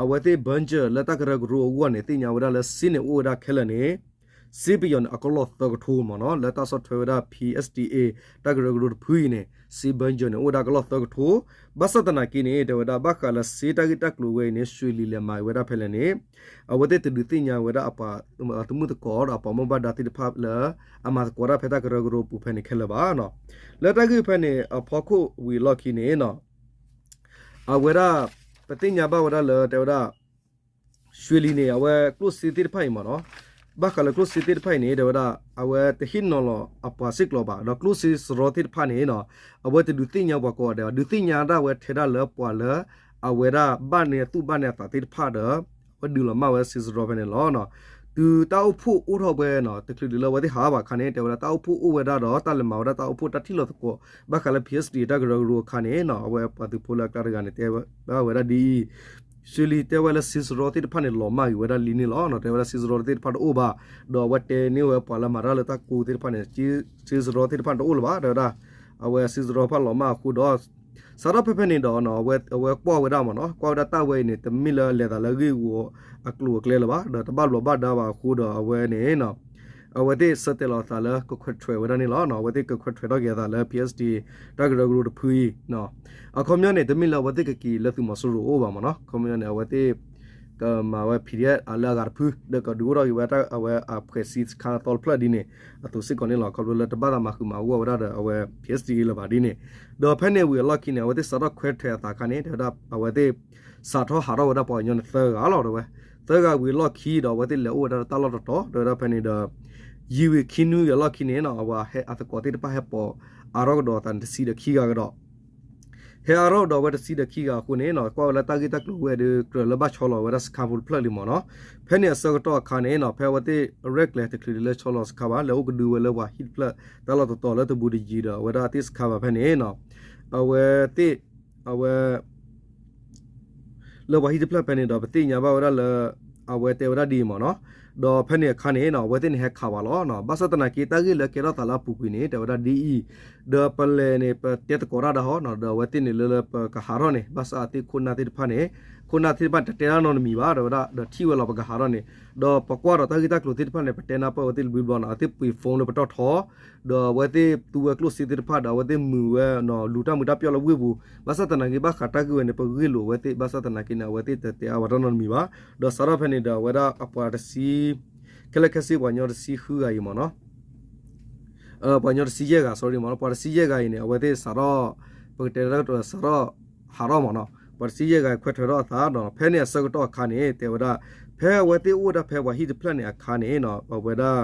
အဝဲသ့ၣ် budget လၢတၢ်ကရၢကရိအဂီၢ်န့ၣ် သ့ၣ်ညါဝဲဒၣ်လၢစ့န့ၣ်အိၣ်ဝဲဒၣ်ခဲလၢာ်န့ၣ် စ့ပယီၤန့ၣ် အကလီၢ်သၢကထိမ့ၢ်နီၤ, လၢတၢ်ဆီၣ်ထွဲဝဲဒၣ် P S D A တၢ်ကရၢကရိတဖုအံၤန့ၣ် စ့ budget န့ၣ် အိၣ်ဝဲဒၣ်ကလီၢ်သၢကထိ, ဘၣ်ဆၣ်သနာ်က့န့ၣ် တဲဝဲဒၣ် ဘၣ်ဃးလၢစ့တၢ်ဂ့ၢ်တၢ်ကျိၤဝဲအံၤန့ၣ် ရွှေလီၤလဲၤမၤဝဲဒၣ်ဖဲလဲၣ်န့ၣ် အဝဲသ့ၣ်တဒုးသ့ၣ်ညါဝဲဒၣ်အပှၤသမုၣ်သကိးဒီးအပှၤဘၣ်မူဘၣ်ဒါသ့ၣ်တဖၣ်လၢ အမၤသကိးတၢ်ဖဲတၢ်ကရၢကရိပူၤဖဲန့ၣ်ခဲလၢာ်ဘၣ်နီၤ. လၢတၢ်ဂ့ၢ်ဖဲန့ၣ်အဖီခိၣ်ဝံၤအလီၢ်ခံန့ၣ်နီၤ အဝဲဒၣ် ပသ့ၣ်ညါဘၣ်ဝဲဒၣ်လၢ တဲဝဲဒၣ် ရွှေလီၤန့ၣ် အဝဲကျိၣ်စ့သ့ၣ်တဖၣ်အံၤမ့ၢ်နီၤ, ဘၣ်ဃးလၢကျိၣ်စ့သ့ၣ်တဖၣ်အံၤန့ၣ် တဲဝဲဒၣ် အဝဲတဟ့ၣ်နီၤလီၤအပှၤစ့ၢ်ကီးဘၣ်, ဒီးကျိၣ်စ့စရီသ့ၣ်တဖၣ်န့ၣ်နီၤ အဝဲတဒုးသ့ၣ်ညါပှၤကိးဂၤဒဲးဘၣ်, ဒုးသ့ၣ်ညါဒၣ်ဝဲထဲဒၣ်လၢပှၤလၢ အဝဲဒၣ်ဘၣ်န့ၢ်သူၣ်ဘၣ်န့ၢ်အသးသ့ၣ်တဖၣ်ဒီး အဝဲဒုးလီၤမၢ်ဝဲစ့စရီဖဲန့ၣ်လီၤ. တုၤတၢ်အိၣ်ဖှိၣ်အိၣ်ထီၣ်ဝဲနီၤ တချုးဒုးလၢအဝဲသ့ၣ်ဟးဘၣ်အခါန့ၣ် တဲဝဲဒၣ်တၢ်အိၣ်ဖှိၣ်အိၣ်ဝဲဒၣ်ဒီး တၢ်လဲၤမၤဝဲဒၣ်တၢ်အိၣ်ဖှိၣ်တၢ်ထံၣ်လိာ်သကိး ဘၣ်ဃးလၢ P S D A တၢ်ကရၢကရိအခါန့ၣ်နီၤ အဝဲပှၤသုးဖိလၢအကျါတဂၤန့ၣ် တဲဘၣ်ဝဲဒၣ်ဒ်အံၤ ရွှေလီၤတဲဝဲလၢစ့စရီသ့ၣ်တဖၣ်န့ၣ် လီၤမၢ်က့ၤဝဲဒၣ်လံန့ၣ်လီၤ. တဲဝဲဒၣ်စ့စရီသ့ၣ်တဖၣ်တအိၣ်ဘၣ်, ဒီးအဝဲတဲန့ၢ်ဝဲပှၤလၢမၤတၢ်လၢတၢ်ကိးသ့ၣ်တဖၣ်န့ၣ် စ့စရီသ့ၣ်တဖၣ်တအိၣ်လၢၤဘၣ် တဲဝဲဒၣ် အဝဲစ့စရီတဖၣ်လီၤမၢ်အဃိဒီး စးထီၣ်ဖဲဖဲန့ၣ်ဒီး အဝဲကွၢ်ဝဲဒၣ်မ့ၢ်နီၤ, ကွၢ်ဝဲဒၣ်တၢ်ဝဲအံၤန့ၣ် တမ့ၢ်လၢလဲၤသးလၢဂ့ၢ်ဝီအကျိၤအကျဲလၢၤဘၣ်, ဒီးတဘၣ်ဘျီးဘၣ်ဒါဘၣ်အဃိဒီးအဝဲန့ၣ် အဝဲသ့ၣ်ဆၢတဲာ်လီၤအသးလၢကခွဲးထွဲးဝဲဒၣ်န့ၣ်လီၤ. အဝဲသ့ၣ်ကခွဲးထွဲးထီၣ်က့ၤအသးလၢ P S D တၢ်ကရၢကရိတဖုအံၤ အခီပညီန့ၣ် တမ့ၢ်လၢအဝဲသ့ၣ်ကက့ၤလၢသုးမီၤစိရိၤအိၣ်ဘၣ်မ့ၢ်နီၤ, အခီပညီန့ၣ် အဝဲသ့ၣ် ကမၤဝဲ P D F အလၢအဂၤတဖု ဒီးကဒုးအိၣ်ထီၣ်က့ၤဝဲဒၣ်အဝဲအဖှဲးစ့စခါသီတဖျၢၣ်ဒ်န့ၣ် အသိးစ့ၢ်ကီးန့ၣ်လီၤ. ခီဖျိလၢတဘၣ်သးမၤဃုာ်မၤဂီၢ်ဝဲဒၣ်ဒီးအဝဲ P S D လၢၤဘၣ်ဒ်န့ၣ်, ဒီးဖဲန့ၣ်ဝံၤအလီၢ်ခံန့ၣ် အဝဲသ့ၣ်စးထီၣ်ခွဲးထွဲးအသးအခါန့ၣ် တဲဝဲဒၣ်အဝဲသ့ၣ် စးထီၣ်ဟးထီၣ်ဝဲဒၣ်ပှၤကညီန့ၣ်သၢဂၤလီၤ တဲဝဲ, သၢဂၤဝံၤအလီၢ်ခံဒီးအဝဲသ့ၣ်လဲၤအိၣ်ဝဲဒၣ်တၢ်လီၢ်တတီၤ တဲဝဲဒၣ်ဖဲန့ၣ်ဒီး ယံာ်ဝံၤခံနွံဝံၤအလီၢ်ခံန့ၣ်နီၤ အဝဲဟဲအသကိးသ့ၣ်တဖၣ်ဟဲပိာ်အါထီၣ်ကဒီးအသးန့ၣ် တဆံဒီးခံဂၤကဒီး ဟဲအါထီၣ်ဒီးအဝဲတဆံဒီးခံဂၤအဃိန့ၣ်နီၤ ကွၢ်ဝဲလၢတၢ်ဂ့ၢ်တၢ်ကျိၤဝဲဒီး ကြၢးလၢဘၣ်ဆီလီၤဝဲဒၣ်စခါဖိတဖျၢၣ်လံမ့ၢ်နီၤ. ဖဲန့ၣ်အဆၢကတီၢ်အခါန့ၣ်နီၤ ဖဲအဝဲသ့ၣ်ရဲၣ်ကျဲၤတချုးဒံးလၢဆီလီၤစခါဘၣ် လဲၤအိၣ်ကဒုဝဲလၢပှၤဟံၣ်တဖျၢၣ် တၢ်လီၢ်တတီၤလၢတဘူးတယံၤဒီး အဝဲဒၣ်သ့ၣ်စခါဘၣ်ဖဲန့ၣ်နီၤ အဝဲသ့ၣ် အဝဲ လၢပှၤဟံၣ်တဖျၢၣ်ဖဲန့ၣ်ဒီး ပသ့ၣ်ညါဘၣ်ဝဲဒၣ်လၢ အဝဲတဲဝဲဒၣ်ဒ်အံၤမ့ၢ်နီၤ. ဒီးဖဲန့ၣ်အခါန့ၣ်နီၤ အဝဲသ့ၣ်န့ၣ်ဟဲခးဝဲလီၤ.ဘၣ်ဆၣ်သနာ်က့ တၢ်ဂ့ၢ်လၢကဲထီၣ်သးလၢအပူၤကွံာ်န့ၣ် တဲဝဲဒၣ်ဒ်အံၤ, ဒီးပလဲၤန့ၣ် ပတဲသကိးတၢ်ဒၣ်ဟီနီၤ ဒီးအဝဲသ့ၣ်န့ၣ်လၢလၢပကဟးထီၣ်န့ၣ် ဘၣ်ဆၣ်အသ့ၣ်ခိၣ်နၢ်သ့ၣ်တဖၣ်န့ၣ် ခိၣ်နၢ်သ့ၣ်တဖၣ်တတဲတၢ်နီတမံၤဘၣ် တဲဝဲဒၣ် ဒီးထံၣ်ဝဲလီၤပကဟးထီၣ်န့ၣ် ဒီးပကွၢ်ဒီးတၢ်ဂ့ၢ်တၢ်ကျိၤသ့ၣ်တဖၣ်န့ၣ် ပတဲနၢ်ပၢၢ်ဝဲသ့ၣ်တဘျုးဘျီနီၤ အဝဲသ့ၣ်ပှ့ၤ phone လၢပတီၢ်ထီ ဒီးအဝဲသ့ၣ်သူဝဲကျိၣ်စ့သ့ၣ်တဖၣ်ဒီး အဝဲသ့ၣ်မုာ်ဝဲ လူၤတၢ်မုာ်တၢ်ပျီၢ်လၢဝ့ၢ်ပူၤ, ဘၣ်ဆၣ်သနာ်က့ ဘၣ်ဃးတၢ်ဂ့ၢ်ဝဲန့ၣ် ပဂ့ၢ်လိာ်အဝဲသ့ၣ် ဘၣ်ဆၣ်သနာ်က့န့ၣ် အဝဲသ့ၣ်တတဲအါဝဲတၢ်နီတမံၤဘၣ်. ဒီးစးထီၣ်ဖဲန့ၣ်ဒီး အဝဲဒၣ်အပှၤတဆံ ခဲလၢာ်ခဲဆ့ပှၤကညီတဆံဃုဂၤအံၤမ့ၢ်နီၤ ပှၤကညီတဆံယဲၢ်ဂၤ sorry မ့ၢ်နီၤ ပှၤတဆံယဲၢ်ဂၤအံၤန့ၣ် အဝဲသ့ၣ်စးထီၣ် ပကတဲတၢ်ကတိၤစးထီၣ်ဟးထီၣ်မ့ၢ်နီၤ ပှၤတဆံယဲၢ်ဂၤအံၤခွဲးထွဲးထီၣ်အသးဒီး ဖဲန့ၣ်အဆၢကတီၢ်အခါန့ၣ် တဲဝဲဒၣ် ဖဲအဝဲသ့ၣ်အိၣ်ဝဲဒၣ်ဖဲပှၤဟံၣ်တဖျၢၣ်န့ၣ်အခါန့ၣ် အဝဲဒၣ်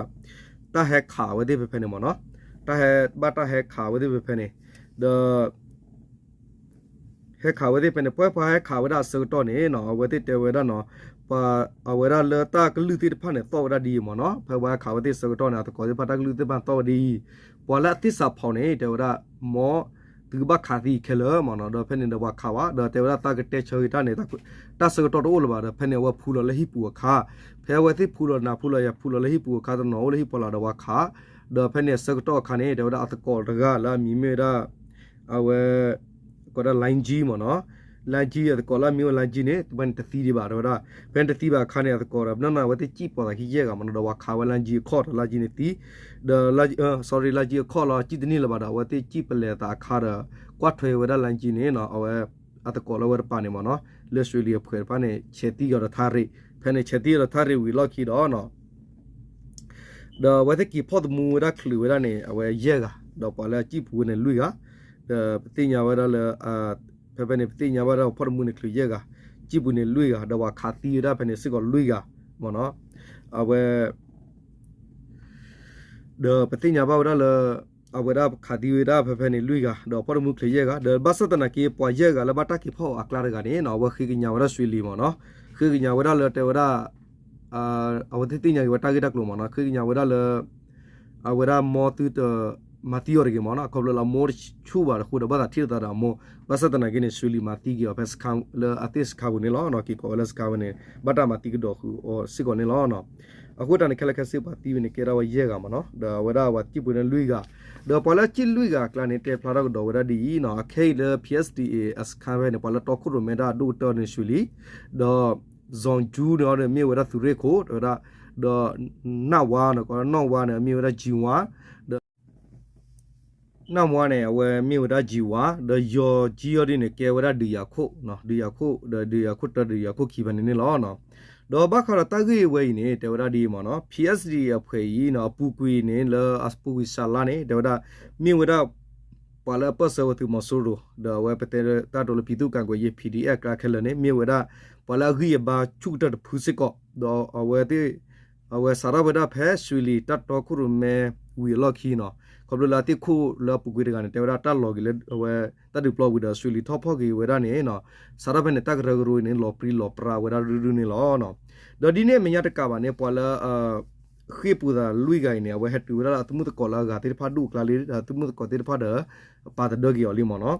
တၢ်ဟဲခးအဝဲသ့ၣ်ဖဲဖဲန့ၣ်မ့ၢ်နီၤ တၢ်ဟဲဘၣ်တၢ်ဟဲခးအဝဲသ့ၣ်ဖဲဖဲန့ၣ် ဒီး ဟဲခးဝဲသ့ၣ်ဖဲန့ၣ် ပှၤဟဲခးဝဲဒၣ်အဆၢကတီၢ်န့ၣ်နီၤ အဝဲသ့ၣ်တဲဝဲဒၣ်နီၤ ပှၤအဝဲဒၣ်လၢတၢ်ကလုၢ်သ့ၣ်တဖၣ်န့ၣ် သီၣ်ဝဲဒၣ်ဒ်အံၤမ့ၢ်နီၤ ဖဲဝဲခးဝဲသ့ၣ်အဆၢကတီၢ်န့ၣ် အသကိးသ့ၣ်တဖၣ်တၢ်ကလုၢ်သ့ၣ်တဖၣ်သီၣ်ဝဲဒ်အံၤ ပှၤလၢအသ့ၣ်စးဖီန့ၣ် တဲဝဲဒၣ် မ်သုကဘၣ်ခးသံခဲလၢာ်မ့ၢ်နီၤ ဒီးဖဲန့ၣ်ဒီးပှၤခးဝဲ ဒီးတဲဝဲဒၣ်သးကတဲဆၢက့ၤတၢ်န့ၣ် တၢ်ဆၢကတီၢ်တအိၣ်လၢၤဘၣ် ဒီးဖဲန့ၣ်အဝဲဖူလီၤလၢဟံၣ်ပူၤအခါ ဖဲအဝဲသ့ၣ်ဖူလီၤနၤဖူလီၤယၤဖူလီၤလၢဟံၣ်ပူၤအခါ တနီၤအိၣ်လၢဟံၣ်ပူၤလီၤဒီးပှၤခး ဒီးဖဲန့ၣ်အဆၢကတီၢ်အခါန့ၣ် တဲဝဲဒၣ်အသကိးတဂၤလၢအမံၤမ့ၢ်ဝဲဒၣ် အဝဲ ကိးဒၣ်လါကံမ့ၢ်နီၤ လါကံအသကိးလၢအမံၤဝဲလါကံန့ၣ် ဖဲန့ၣ်တသံဒံးဘၣ် တဲဝဲဒၣ် ဖဲန့ၣ်တသံဘၣ်အခါန့ၣ် အသကိးဒီး ပနီၢ်နီၢ်အဝဲသ့ၣ်စံၣ်ပိာ်သးခံယဲၢ်ဂၤမ့ၢ်နီၤ ဒီးပှၤခးဝဲလါကံအခီၣ်ဒီးလါကံန့ၣ်သံ ဒီး sorry လါကံအခီၣ်လီၤ စံၣ်တန့ၢ်လၢၤဘၣ်ဒီး အဝဲသ့ၣ်စံၣ်ပလဲၤသးအခါဒီး ကွၢ်ထွဲဝဲဒၣ်လါကံန့ၣ်နီၤ အဝဲ အသကိးလၢဝဲတပၤန့ၣ်မ့ၢ်နီၤ လၢရွှေလီၤအဖှဲးတဖၣ်န့ၣ် ဆဲးသံက့ၤအီၤဒီးထါရံၣ် ဖဲန့ၣ်ဆဲးသံက့ၤအီၤဒီးထါရံၣ်ဝံၤလီၢ်ခံဒီးနီၤ ဒီးအဝဲသ့ၣ်က့ၤဖီၣ်သမူဝဲဒၣ်ချုးဝဲဒၣ်န့ၣ် အဝဲယဲၢ်ဂၤ ဒီးပှၤလၢအစံၣ်ပူၤဝဲန့ၣ်လွံၢ်ဂၤ ဒီးပသ့ၣ်ညါဝဲဒၣ်လၢ ဖဲဖဲန့ၣ် ပသ့ၣ်ညါဝဲဒၣ်ဖီၣ်သမူန့ၣ်ချုးယဲၢ်ဂၤ စံၣ်ပူၤန့ၣ်လွံၢ်ဂၤ ဒီးပှၤခးသံဝဲဒၣ်ဖဲန့ၣ်စ့ၢ်ကီးလွံၢ်ဂၤ မ့ၢ်နီၤ အဝဲ ဒီးပသ့ၣ်ညါဘၣ်ဝဲဒၣ်လၢ အဝဲဒၣ်ခးသံဝဲဒၣ်ဖဲဖဲန့ၣ်လွံၢ်ဂၤ ဒီးဖီၣ်သမူချုးယဲၢ်ဂၤ ဒီးဘၣ်ဆၣ်သနာ်က့ ပှၤယဲၢ်ဂၤလၢဘၣ်တၢ်က့ၤဖီၣ်အီၤအကျါတဂၤန့ၣ်နီၤ အဝဲဃ့ကညးဝဲဒၣ်ရွှေလီၤမ့ၢ်နီၤ ဃ့ကညးဝဲဒၣ်လၢတဲဝဲဒၣ် အဝဲသ့ၣ်သ့ၣ်ညါက့ၤဝဲတၢ်ဂ့ၢ်တၢ်ကျိၤမ့ၢ်နီၤ ဃ့ကညးဝဲဒၣ်လၢ အဝဲဒၣ်မ်သုတမၤသံအီၤတဂ့ၤမ့ၢ်နီၤ ခီဖျိလၢအမိၢ်တဆူၣ်ဘၣ်တဃိဒီးဘၣ်သးထံၣ်လိာ်သးဒီးအမိၢ် ဘၣ်ဆၣ်သနာ်က့န့ၣ် ရွှေလီၤမၤသံက့ၤအီၤဖဲစခါလၢအသ့ၣ်စခါပူၤန့ၣ်လီၤ က့ၤကိးဝဲလၢစခါဝဲန့ၣ် ဘၣ်တၢ်မၤသံကဒီးဃုာ်အီၤစ့ၢ်ကီးန့ၣ်လီၤ အဃိတၢ်န့ၣ်ခဲလၢာ်ခဲဆ့ပှၤသံဝဲန့ၣ်ကဲထီၣ်ဝဲယဲၢ်ဂၤမ့ၢ်နီၤ ဒီးအဝဲဒၣ်ပှၤစံၣ်ပူၤန့ၣ်လွံၢ်ဂၤ ဒီးပှၤလၢအစံၣ်လွံၢ်ဂၤအကျါန့ၣ် တဲဖျါထီၣ်ကဒီးဝဲဒၣ်ဒ်အံၤနီၤ အခဲအံၤလၢ P S D A အစခါဖဲန့ၣ် ပှၤလၢတီခိၣ်ရိၣ်မဲတၢ်အဒိၣ်ကတၢၢ်န့ၣ်ရွှေလီၤ ဒီး ဇွန်ကၠူန့ၣ်အီၤန့ၣ် မ့ၢ်ဝဲဒၣ်သုးရ့ၣ်ခိၣ် တဲဝဲဒၣ် ဒီး နၢ်ဝါန့ၣ် ကိးလၢနီၢ်ဝါန့ၣ် မ့ၢ်ဝဲဒၣ်ကၠံဝါ ဒီး နၢ်ဝါန့ၣ် အဝဲမ့ၢ်ဝဲဒၣ်ကၠံဝါ ဒီးယီၤကၠံအီၤဒ်န့ၣ် ကဲဝဲဒၣ်ဒုးယၤခိၣ် ဒုးယၤခိၣ် ဒီးဒုးယၤခိၣ်တၢ ဒုးယၤခိၣ်ခံဖဲန့ၣ်န့ၣ်လီၤ ဒီးဘၣ်ဃးဒီးတၢ်ဂ့ၢ်ဝဲအံၤန့ၣ် တဲဝဲဒၣ်ဒ်အံၤမ့ၢ်နီၤ P S D အဖှဲးအံၤန့ၣ် အပူၤကွံာ်န့ၣ် လၢအပူၤကွံာ်စှၤလါန့ၣ် တဲဝဲဒၣ် မ့ၢ်ဝဲဒၣ် ပှၤလၢအပၢၢ်ဆၢဝဲသုးမီၤစိရိၤ ဒီးအဝဲပတဲတၢ်တိၤလၢ ပြည်သူ့ကာကွယ်ရေး P D F အကျါခဲလၢာ်န့ၣ် မ့ၢ်ဝဲဒၣ် ပှၤလၢအဂံၢ်အဘါဆူၣ်ကတၢၢ်တဖုစ့ၢ်ကီး ဒီးအဝဲသ့ၣ် အဝဲစးထီၣ်ဝဲဒၣ်ဖဲရွှေလီၤတၢ်တီခိၣ်ရိၣ်မဲဝံၤအလီၢ်ခံနီၤ ခီဖျိလၢအသ့ၣ်ခိၣ်လၢအပူၤကွံာ်တဂၤန့ၣ် တဲဝဲဒၣ်တၢ်လီၤက့ၤလၢအဝဲ တၢ်ဒုးပျီဝံၤဒီး ရွှေလီၤထီၣ်ဖီၣ်က့ၤဝဲဒၣ်န့ၣ် စးထီၣ်ဖဲန့ၣ် တၢ်ကရၢကရိအံၤန့ၣ် လီၤပြံလီၤပြါဝဲဒၣ်ဒုဒုန့ၣ်လီၤ. ဒီးဒ်န့ၣ်အမဲာ်ညါတကးဘၣ်န့ၣ် ပှၤလၢ ဃ့ၢ်ပူၤသးလွံၢ်ဂၤအံၤန့ၣ် အဝဲဟဲတုၤဝဲဒၣ်လၢအသုးမုၢ်သကိးလၢအဂၤသ့ၣ်တဖၣ်ဒူၣ်အကျါလံ အသုးမုၢ်သကိးသ့ၣ်တဖၣ်ဒီး ပာ်သဒၢက့ၤအီၤလံမ့ၢ်နီၤ.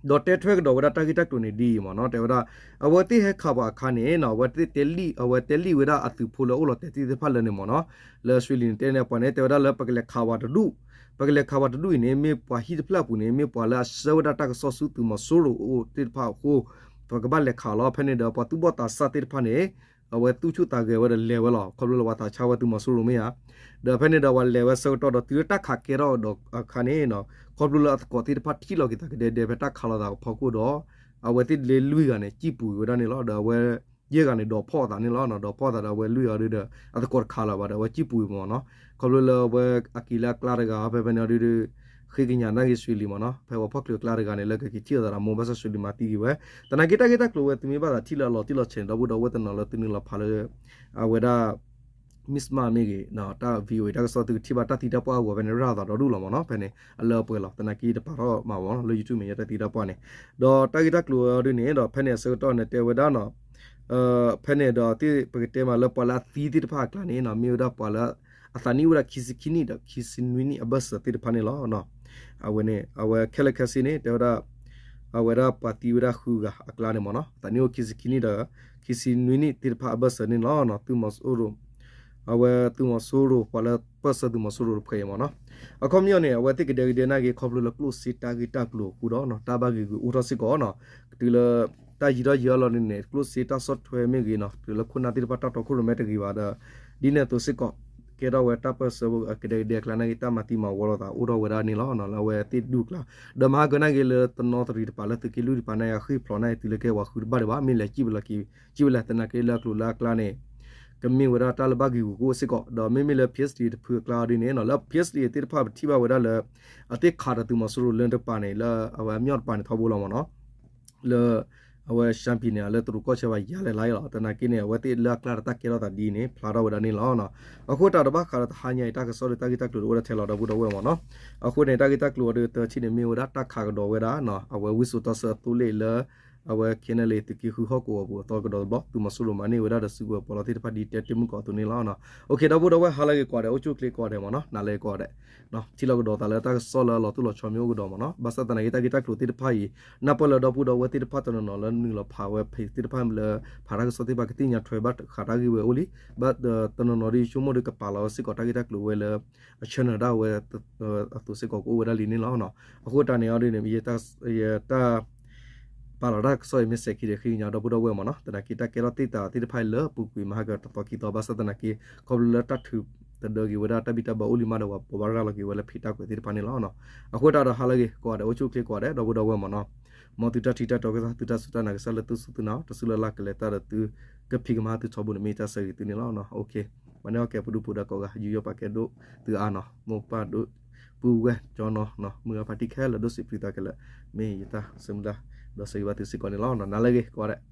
ဒီးတဲထွဲကဒီးဝဲဒၣ်တၢ်ဂ့ၢ်တၢ်ကျိၤန့ၣ်ဒ်အံၤမ့ၢ်နီၤ တဲဝဲဒၣ် အဝဲသ့ၣ်ဟဲခးပှၤအခါန့ၣ်နီၤ အဝဲသ့ၣ်တဲလံ အဝဲတဲလံဝဲဒၣ်အသုးဖိလၢအိၣ်လီၤတဲာ်သ့ၣ်တဖၣ်လၢန့ၣ်မ့ၢ်နီၤ လၢရွှေလီၤန့ၣ် တဲန့ၣ် ပှၤန့ၣ်တဲဝဲဒၣ်လၢပကလဲၤခးဝဲတဒူၣ် ပကလဲၤခးဝဲတဒူၣ်အံၤန့ၣ် မ့ၢ်ပှၤဟံၣ်တဖျၢၣ်အပူၤန့ၣ် မ့ၢ်ပှၤလၢအဆှၢဝဲဒၣ်တၢ်ကစီၣ်ဆူသုးမီၤစိရိၤအိၣ်သ့ၣ်တဖၣ်အဃိ ပကဘၣ်လဲၤခးလီၤ. ဖဲန့ၣ်ဒီးပှၤသူၣ်ဘီၣ်သးစၢ်သ့ၣ်တဖၣ်န့ၣ် အဝဲသူၣ်ဆူၣ်သးဂဲၤဝဲဒီးလဲၤဝဲလီၤ. ခီဖျိလၢပှၤသးဆါဝဲသုးမီၤစိရိၤမ့ၢ်ဧါ. ဒီးဖဲန့ၣ်ဒီးပှၤလဲၤဝဲဆၢကတီၢ်ဒီးတုၤလၢတၢ်ခးကဲထီၣ်ဒီးအခါန့ၣ် ခီဖျိလၢအသကိးသ့ၣ်တဖၣ်ထံၣ်လီၤက့ၤသးကဒဲကဒဲဖဲတၢ်ခးလိာ်သးအဖီခိၣ်ဒီး အဝဲသ့ၣ်လၢလွံၢ်ဂၤန့ၣ် စံၣ်ပူၤဝဲဒၣ်န့ၣ်လီၤ. ဒီးအဝဲ ယဲၢ်ဂၤန့ၣ် ဒိးဖီၣ်အသးန့ၣ်လီၤ. ဒိးဖီၣ်အသးဒီးအဝဲလွံၢ်ဂၤဒီး အသကိးတခးလၢၤဘၣ်ဒီး အဝဲစံၣ်ပူၤမ့ၢ်နီၤ. ခီဖျိလၢအဝဲအက့ၤလၢအကျါတဂၤ ဖဲဖဲန့ၣ်ဒီး ဃ့ကညးနာ်က့ၤရွှေလီၤမ့ၢ်နီၤ. ဖဲပှၤဖီၣ်ချုးအကျါတဂၤန့ၣ် လၢကက့ၤထံၣ်လိာ်သးဒီးမိၢ် ဘၣ်ဆၣ်ရွှေလီၤမၤသံက့ၤဝဲ. သနာ်က့တၢ်ဂ့ၢ်တၢ်ကျိၤဝဲ သုမ့ၢ်ဘၣ်သးထံၣ်လၢအလီၤတံၢ်လီၤဆဲးန့ၣ် ဒီပုၢ်ဒီဝဲၢ်တနီၤလၢသုနုာ်လီၤဖးလၢ အဝဲဒၣ် မ့ၢ်စမၣ်မ့ၢ်ဂ့ၤ တၢ် VOA တၢ်ကစီၣ် သုကထံၣ်ဘၣ်တၢ်သံတၢ်ပှၢ်အဂီၢ်ဖဲန့ၣ် ရၤသးဒီဒူၣ်လီၤမ့ၢ်နီၤ. ဖဲန့ၣ် အလၢအပှဲၤလီၤ. သနာ်က့တပာ်ထီၣ်မးဝဲလၢ YouTube မဲာ်ညါတၢ်သံတၢ်ပှၢ်န့ၣ် ဒီးတၢ်ဂ့ၢ်တၢ်ကျိၤဝဲဒၣ်န့ၣ်ဒီး ဖဲန့ၣ်အဆၢကတီၢ်န့ၣ် တဲဝဲဒၣ်နီၤ ဖဲန့ၣ်ဒီးပကတဲမးလၢပှၤလၢအသံသ့ၣ်တဖၣ်အကျါန့ၣ်နီၤ မ့ၢ်ဝဲဒၣ်ပှၤလၢ အသးနံၣ်အိၣ်ဝဲဒၣ်ခံဆံခံနံၣ်ဒီးခံဆံနွံနံၣ်အဘၢၣ်စၢၤသ့ၣ်တဖၣ်န့ၣ်လီၤ. အဝဲန့ၣ် အဝဲခဲလၢာ်ခဲဆ့န့ၣ် တဲဝဲဒၣ် အဝဲဒၣ်ပှၤသံဝဲဒၣ်ဃုဂၤအကျါန့ၣ်မ့ၢ်နီၤ အသးနံၣ်အိၣ်ခံဆံခံနံၣ်ဒီး ခံဆံနွံနံၣ်သ့ၣ်တဖၣ်အဘၢၣ်စၢၤန့ၣ်လီၤ. သုးမီၤစိရိၤ အဝဲသုးမီၤစိရိၤ ပှၤလၢပၢၢ်ဆၢသုးမီၤစိရိၤတဖုအံၤမ့ၢ်နီၤ. အခီပညီန့ၣ် အဝဲသ့ၣ်ကဒဲကဒဲနာ်က့ၤ ခီဖျိလၢကျိၣ်စ့တၢ်ဂ့ၢ်တၢ်ကျိၤအဃိဒီး တၢ်ဘၣ်ဂ့ၤဂ့ၤအိၣ်ထီၣ်စ့ၢ်ကီးနီၤ. တုၤလၢ တၢ်ယံၤထီၣ်ယံၤအလီၢ်န့ၣ် ကျိၣ်စ့တၢ်ဆီၣ်ထွဲမ့ၢ်ဂ့ၤနီၤ တုၤလၢခိၣ်နၢ်သ့ၣ်တဖၣ်တၢ်တီခိၣ်ရိၣ်မဲတဂ့ၤဘၣ်ဒီး ဒ်န့ၣ်အသိးစ့ၢ်ကီး ကဲထီၣ်ဝဲတၢ်ပၢၢ်ဆၢကဒဲကဒဲအကျါနာ်က့ၤ တၢ်မၤသံမၤဝီလိာ်သးအိၣ်ထီၣ်ဝဲဒၣ်န့ၣ်လီၤ. လၢအဝဲသ့ၣ်ဒူၣ်အကျါ ဒီးမၤဟါကၢနာ်က့ၤလၢတနီသရံၣ်တပၤ လၢသုးက့လွံၢ်တပၤနာ်က့ၤ အဃ့ၢ်ဖျိးနာ်က့ၤ တုၤလၢကဲပှၤဃုတဘၣ်ဒံးဘၣ် မ့ၢ်လဲၤစံၣ်ဝဲလၢက့ၤ စံၣ်ဝဲလဲၣ် သနာ်က့လၢအကျိၤလၢအကျါန့ၣ် ကမ့ၢ်ဝဲဒၣ်တၢ်လၢဘၣ်ဂ့ၤဂ့ၤကအိၣ်စ့ၢ်ကီး ဒီးမ့မ့ၢ်လၢ P S D တဖုအကျါဒ်န့ၣ်နီၤ လၢ P S D သ့ၣ်တဖၣ်ပထံၣ်ဘၣ်ဝဲဒၣ်လၢ အသ့ၣ်ခးဒီးသုးမီၤစိရိၤလၢတပၤန့ၣ် လၢအဝဲအမျီၣ်တပၤန့ၣ်ထီဘိလီၤမ့ၢ်နီၤ လၢ အဝဲ ရှမ်းပြည်နယ် လၢတရူးကီၢ်ဆၢဘၣ်ယၤလဲၣ်လါအံၤလီၤ. သနာ်က့န့ၣ် အဝဲသ့ၣ်လၢအကျါဒီးတၢ်ကဲထီၣ်သးဒ်န့ၣ် ဖျါထီၣ်ဝဲဒၣ်န့ၣ်လီၤ. အဃိသတးဒီးဘၣ်ဃးဒီးတဟါညါအံၤ တၢ်ကစီၣ်ဒီးတၢ်ဂ့ၢ်တၢ်ကျိၤဒီးအိၣ်ဒၣ်ထဲလီၤ ဒီပုၢ်ဒီဝဲၢ်မ့ၢ်နီၤ. အဃိန့ၣ် တၢ်ဂ့ၢ်တၢ်ကျိၤအီၤဒီးတထံၣ်န့ၣ်မ့ၢ်ဝဲဒၣ်တၢ်ခးကဒီးဝဲဒၣ် အဝဲဝံစိာ်တီဆၢအသိလ့ၣ်လၢ အဝဲ KNLA သုးက့ဃုဟီၣ်ကဝီၤပူၤအသီကဒီးတဘျီ သုးမီၤစိရိၤမၤန့ၢ်ဝဲဒၣ်ဒီးစုကဝဲၤပီးလီသ့ၣ်တဖၣ်ဒ်တဲတ့ၢ်မုၢ်ကီးအသိးန့ၣ်လီၤ. အိၣ်ခ့ ဒီပုၢ်ဒီဝဲၢ် ဟါလၢအဂ့ၤကိးဂၤဒဲး အိၣ်ဆူၣ်အိၣ်ချ့ကိးဂၤဒဲးမ့ၢ်နီၤ, နၤလၢအဂ့ၤကိးဂၤဒဲး. ထံၣ်လိာ်ကဒီးသးလၢတၢ်ကစီၣ်လၢအလီၤသူၣ်လီၤဆီမ့ၢ်အိၣ်ကဒီးမ့ၢ်နီၤ, ဘၣ်ဆၣ်သနာ်က့တၢ်ဂ့ၢ်တၢ်ကျိၤသ့ၣ်တဖၣ်အံၤ နၢ်ပၢၢ်လၢဒီပုၢ်ဒီဝဲၢ်သ့ၣ်တဖၣ်တနီၤနီၤလၢနုာ်လီၤဖးဝဲ page သ့ၣ်တဖၣ်လၢ ဖးတၢ်ကစီၣ်သ့ၣ်တဖၣ်ကသ့ၣ်ညါထွဲဘၣ်ဃးတၢ်ဂ့ၢ်ဝဲအိၣ်လံ, ဘၣ်တနီၤနီၤဒီးယဆိကမိၣ်ဒီးကပာ်လီၤဝဲစ့ၢ်ကီးတၢ်ဂ့ၢ်တၢ်ကျိၤဝဲလၢ အ channel ဒၣ်ဝဲ အသိးစ့ၢ်ကီးကအိၣ်ဝဲဒၣ်လံန့ၣ်လီၤ. အဃိတၢ်န့ၣ်အီၤဒ်န့ၣ် ယတၢ် ပာ်လီၤတၢ်ကစီၣ်အံၤမ့ၢ်စဲၤခံဒီးဃ့ကညးဒီပုၢ်ဒီဝဲၢ်မ့ၢ်နီၤ, သနာ်က့တၢ်ကဲထီၣ်သ့ၣ်တဖၣ်သ့ၣ်တဖၣ်အံၤလၢပူၤကွံာ်မဟါကတသီခံသီ ဘၣ်ဆၣ်သနာ်က့ ခီဖျိလၢတၢ်ထုးတဒၢက့ၤဝဲဒၣ်တၢ်ဘံၣ်တၢ်ဘၢအိၣ်လံမးဒီး ပှၤဘိးဘၣ်ရၤလီၤက့ၤဝဲလၢ page တၢ်ကွဲးသ့ၣ်တဖၣ်န့ၣ်လီၤ. အဃိသတးဒီးဟါလၢအဂ့ၤကိးဂၤဒဲး အိၣ်ဆူၣ်အိၣ်ချ့ကိးဂၤဒဲး ဒီပုၢ်ဒီဝဲၢ်မ့ၢ်နီၤ, မ်သုတၢ်ထံၣ်တၢ်တီကစၢ် သုတၢ်စူၢ်တၢ်နာ်ကစၢ်လၢသုစူၢ်သုနာ်အီၤ တၢ်စုလၢ်လၢ်ကလဲၤတၢ်ဒီးသု ကဖံးကမၤသုထီဘိန့ၣ် မ့ၢ်ယတၢ်ဆၢဂ့ၤသုန့ၣ်လီၤ. မၤန့ၢ်အီၣ်ကဲပဒိၣ်ပှၤဒီးကိးဂၤ ယူးယီၣ်ပာ်ကဲဒိၣ်သုအါနီၤ, မိၢ်ပၢ်ဒိၣ် ပုၢ်ဝဲၢ်ကၠီနီၤ, မုၢ်ဂၤဖါတံၢ်ခဲလၢာ် ဒိၣ်စံးပျံၤသးခဲလၢာ်, မ့ၢ်ယတၢ်ဆၢမုၢ်လၢ် ဒီးဆၢဂ့ၤဘၣ်သုစ့ၢ်ကီးန့ၣ်လီၤ. နၤလၢအဂ့ၤကိးဂၤဒဲး.